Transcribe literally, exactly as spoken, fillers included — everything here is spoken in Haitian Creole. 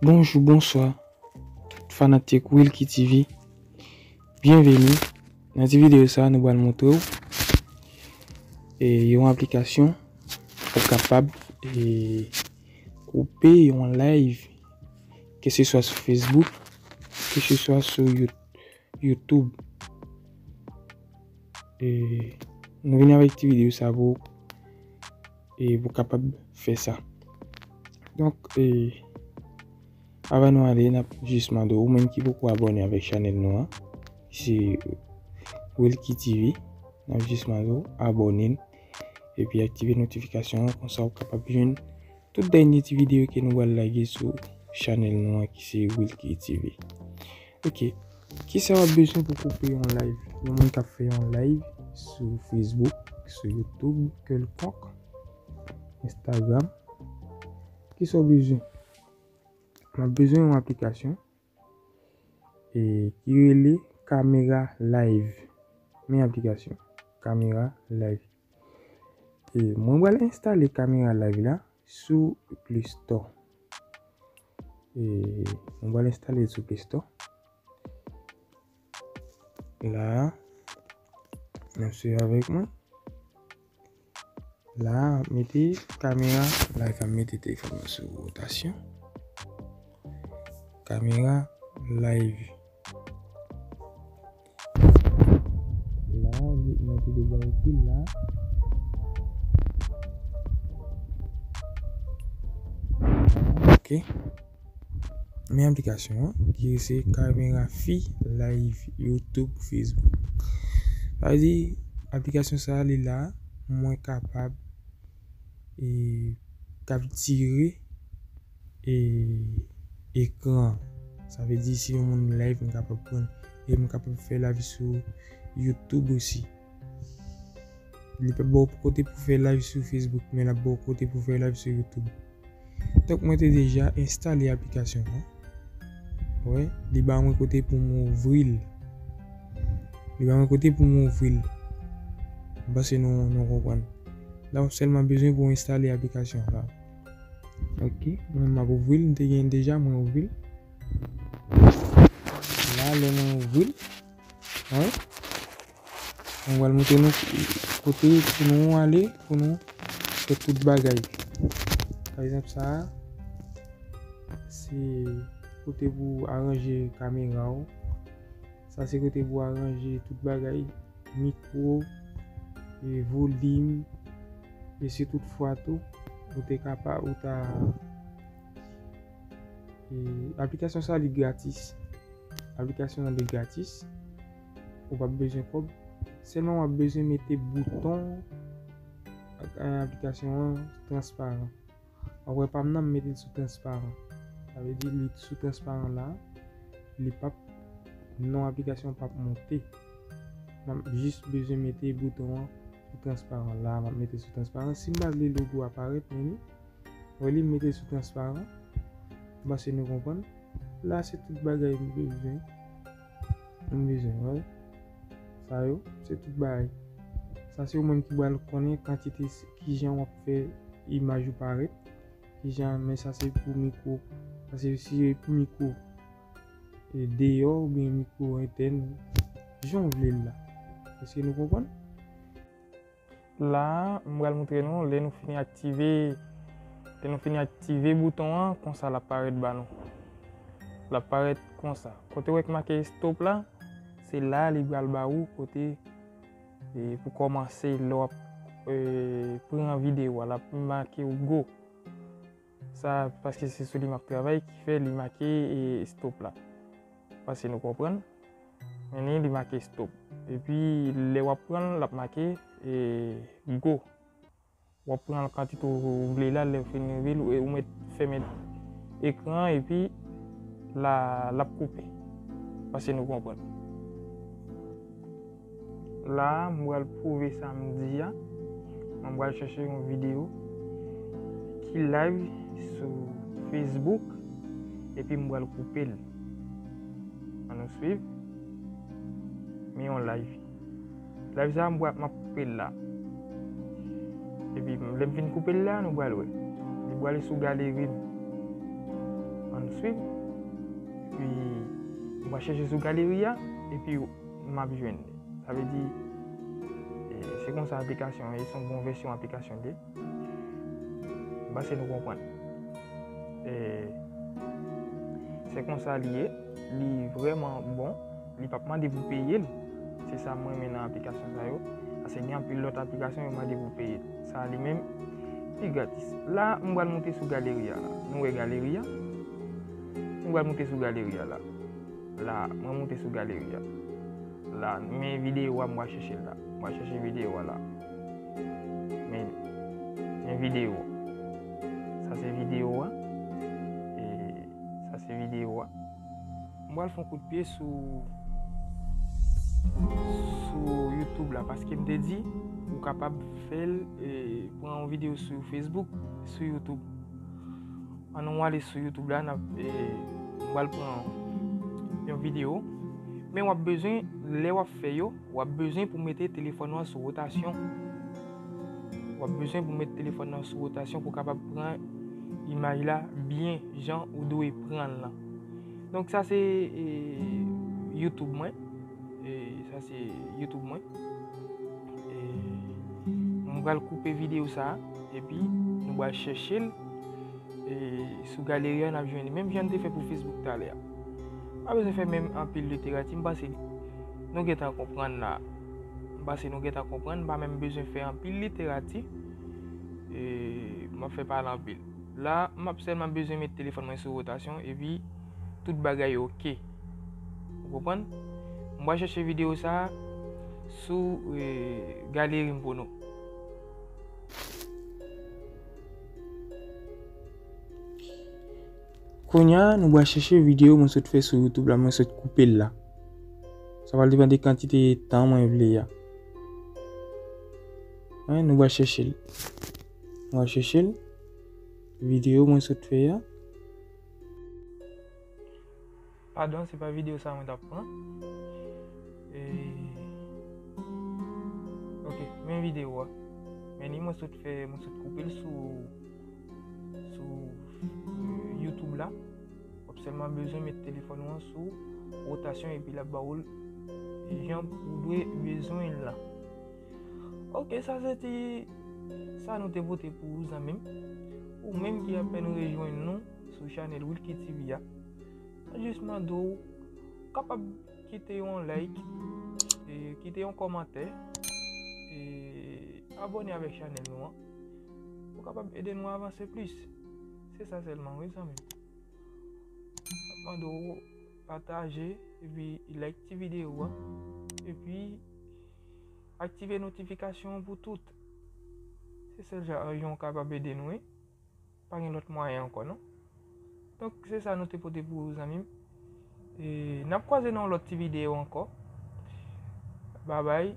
Bonjou, bonswa, tout fanatik Wilky T V. Byenveni. Nan ti videyo sa, nou pral montre w, e, yon aplikasyon pou kapab, e, koupe yon live, ke se swa sou Facebook, ke se swa sou You-, YouTube. E, nou vini avèk ti videyo sa pou, e, pou kapab fè sa. Donk, e, avan nou ale, n ap jis mande w, ou menm ki poko abòne avèk chanèl nou an, se Wilky T V, n ap jis mande w abòne n, epi aktive notifikasyon an, konsa w kapab jwenn tout dènye ti videyo ke nou pral lage sou chanèl nou an ki se Wilky T V. Ok, kisa w ap bezwen pou koupe yon live? Yon moun k ap fè yon live sou Facebook, sou YouTube, kèlkonk, Instagram. Kisa w bezwen? M ap bezwen yon aplikasyon, e, ki rele Camera Live. Men aplikasyon, Camera Live. E, mwen pral enstale Camera Live la sou Play Store. E, mwen pral enstale l sou Play Store. La, n ap swiv avèk mwen. La, mete Camera Live, m mete telefòn mwen sou wotasyon. Camera Live. La, mwen te deja ekri l la. Ok. Men aplikasyon an, ki se Camera Fi Live, YouTube, Facebook. Sa vle di, aplikasyon sa a, li la, mwen kapab, e, kaptire, e, ekran. Sa vle di, si yon moun live, mwen kapab pran, e mwen kapab fè live sou YouTube osi. Li p ap ba w kote pou fè live sou Facebook, men l ap ba w kote pou fè live sou YouTube. Donk, mwen te deja enstale aplikasyon an. Wè, li ba mwen kote pou m ouvri l. Li ba mwen kote pou m ouvri l. M panse nou, nou konprann. La, w ap sèlman bezwen pou w enstale aplikasyon an la. Ok, mwen m ap ouvri l, m te gen deja, mwen ouvri l. La, lè mwen ouvri l, wè, mwen pral montre nou kote pou nou ale, pou nou fè tout bagay. Pa egzanp, sa a, se kote pou aranje kamera w. Sa se kote pou aranje tout bagay, mikwo, e volim, e si tout fwa tou, ou te kapa-, ou ta, e, aplikasyon sa li gratis. Aplikasyon an li gratis. Ou p ap bezwen kòb. Sèlman w ap bezwen mete bouton, e, aplikasyon an transparan. W ap wè pa m nan, m mete l sou transparan. Sa vle di li sou transparan la, li p ap, non aplikasyon p ap monte. M ap jis bezwen mete bouton an sou transparan. La, m ap mete sou transparan. Si m pa vle logo a parèt, men li, wè li, m mete l sou transparan. M panse nou konprann. La, se tout bagay m bezwen. M bezwen, wè. Sa yo, se tout bagay. Sa se ou menm ki pral konnen kantite s-, kijan w ap fè imaj ou parèt. Kijan, men sa se pou mikwo. Sa se si se pou mikwo, e, deyò oubyen mikwo entèn. Jan w vle l la. Èske nou konprann? La, m pral montre nou, lè nou fini aktive, lè nou fini aktive bouton an, konsa l ap parèt ba nou. L ap parèt konsa. Kote w wè k make stop la, se la li pral ba ou kote, e, pou kòmanse lè w ap, e, pran videyo a, l ap make w go. Sa, paske se sou li m ap travay, ki fè li make, e, stop la. Paske nou konprann. Men li, li make stop. Epi, lè w ap pran l, l ap make, e, go. W ap pran l kantite w vle la, lè w fin rive l, ou, ou mèt fèmen ekran an, epi la, l ap koupe. Paske nou konprann. La a, m pral pwouve sa m di a. Mwen pral chèche yon videyo ki live sou Facebook, epi m pral koupe l. Ann nou swiv. Men yon live. Live sa a, m pral, m ap koupe l la. Epi, lè m fin koupe l la, nou pral wè. Li pral sou galeri m. Ann swiv. Epi, m pral chèche sou galeri a, epi m ap jwenn li. Sa vle di, e, se konsa aplikasyon an ye, se yon bon vèsyon aplikasyon li ye. M panse nou konprann. E, se konsa li ye, li vrèman bon, li p ap mande pou peye l. Se sa m renmen nan aplikasyon sa yo. Paske gen anpil lòt aplikasyon yo mande pou peye l. Sa li menm, li gratis. La, m pral moute sou galeri a la. Nou wè galeri a? M pral moute sou galeri a la. La, mwen moute sou galeri a. La, men videyo a, m pral chèche l la. M pral chèche videyo a la. Men, men videyo. Sa se videyo a. E sa se videyo a. M pral fè yon kout pye sou, sou YouTube la, paske m te di, ou kapab fè l, e, pran yon videyo sou Facebook, sou YouTube. Ann nou ale sou YouTube la, n ap, e, m pral pran yon videyo. Men w ap bezwen, lè w ap fè yo, w ap bezwen pou mete telefòn ou an sou wotasyon. W ap bezwen pou mete telefòn ou an sou wotasyon pou w kapab pran imaj la byen jan ou dwe pran l lan. Donk sa se, e, YouTube mwen. E, sa se YouTube mwen. E, m pral koupe videyo sa a, epi nou pral chèche l, e, sou galeri a, n ap jwenn li. Menm jan n te fè pou Facebook talè a. Pa bezwen fè menm anpil literati, m panse nou gentan konprann la. M panse nou gentan konprann, m pa menm bezwen fè anpil literati. E, m ap fè pale anpil. La, m ap sèlman bezwen met telefòn mwen sou wotasyon, epi tout bagay oke. Ou konprann? M pral chèche videyo sa a sou, e, galeri m pou nou. Kounye a, nou pral chèche videyo mwen sot fè sou YouTube la, mwen sot koupe l la. Sa pral depann de kantite tan mwen vle a. Wi, nou pral chèche l. Nou pral chèche l. Videyo mwen sot fè a. Padon, se pa videyo sa mwen t ap pran. E, ok, men videyo a. Men li mwen sot fè, mwen sot koupe l sou, sou, e, YouTube la. W ap sèlman bezwen met telefòn ou an sou wotasyon epi l ap ba ou l jan ou dwe bezwen l la. Ok, sa se ti sa nou te pote pou ou, zanmi m. Ou menm ki apèn rejwenn nou sou chanèl Wilky T V a, jis mande w kapab kite yon like, e, kite yon kòmantè, e abòne avèk chanèl nou an. Ou kapab ede nou avanse plis. Se sa sèlman, wi, zanmi m. M ap mande w pataje, epi like ti videyo a, epi aktive notifikasyon an pou tout. Se sèl jan, jan w kapab ede nou, wi. Pa gen lòt mwayen ankò, non. Donk, se sa nou te pote pou ou, zanmi m. E n ap kwaze nan yon lòt ti videyo ankò. Babay.